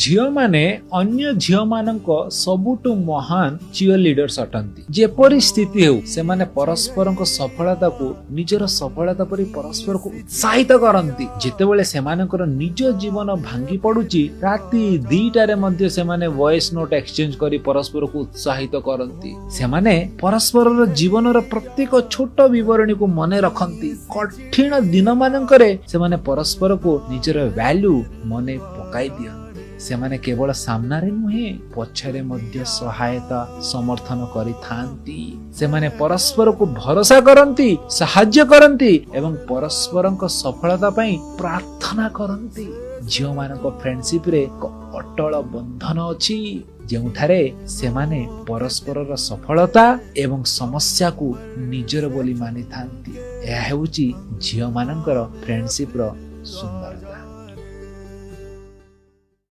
ଝିଅମାନେ ଅନ୍ୟ ଝିଅମାନଙ୍କ ସବୁଠୁ ମହାନ ଚିୟର ଲିଡର୍ସ ଅଟନ୍ତି। ଯେପରି ସ୍ଥିତି ହେଉ, ସେମାନେ ପରସ୍ପରଙ୍କ ସଫଳତାକୁ ନିଜର ସଫଳତା ପରି ପରସ୍ପରକୁ ଉତ୍ସାହିତ କରନ୍ତି। ଯେତେବେଳେ ସେମାନଙ୍କର ନିଜ ଜୀବନ ଭାଙ୍ଗି ପଡୁଛି, ରାତି 2ଟାରେ ମଧ୍ୟ ସେମାନେ ଭଏସ ନୋଟ ଏକ୍ସଚେଞ୍ଜ କରି ପରସ୍ପରକୁ ଉତ୍ସାହିତ କରନ୍ତି। ସେମାନେ ପରସ୍ପରର ଜୀବନର ପ୍ରତ୍ୟେକ ଛୋଟ ବିବରଣୀକୁ ମନେ ରଖନ୍ତି। କଠିନ ଦିନମାନଙ୍କରେ ସେମାନେ ପରସ୍ପରକୁ ନିଜର ଭ୍ୟାଲ୍ୟୁ ମନେ ପକାଇ ଦିଅନ୍ତି। ସେମାନେ କେବଳ ସାମ୍ନାରେ ନୁହେଁ, ପଛରେ ମଧ୍ୟ ସହାୟତା ସମର୍ଥନ କରିଥାନ୍ତି। ସେମାନେ ପରସ୍ପରକୁ ଭରସା କରନ୍ତି, ସାହାଯ୍ୟ କରନ୍ତି ଏବଂ ପରସ୍ପରଙ୍କ ସଫଳତା ପାଇଁ ପ୍ରାର୍ଥନା କରନ୍ତି। ଝିଅମାନଙ୍କ ଫ୍ରେଣ୍ଡସିପରେ ଏକ ଅଟଳ ବନ୍ଧନ ଅଛି, ଯେଉଁଠାରେ ସେମାନେ ପରସ୍ପରର ସଫଳତା ଏବଂ ସମସ୍ୟାକୁ ନିଜର ବୋଲି ମାନିଥାନ୍ତି। ଏହା ହେଉଛି ଝିଅମାନଙ୍କର ଫ୍ରେଣ୍ଡସିପର ସୁନ୍ଦରତା।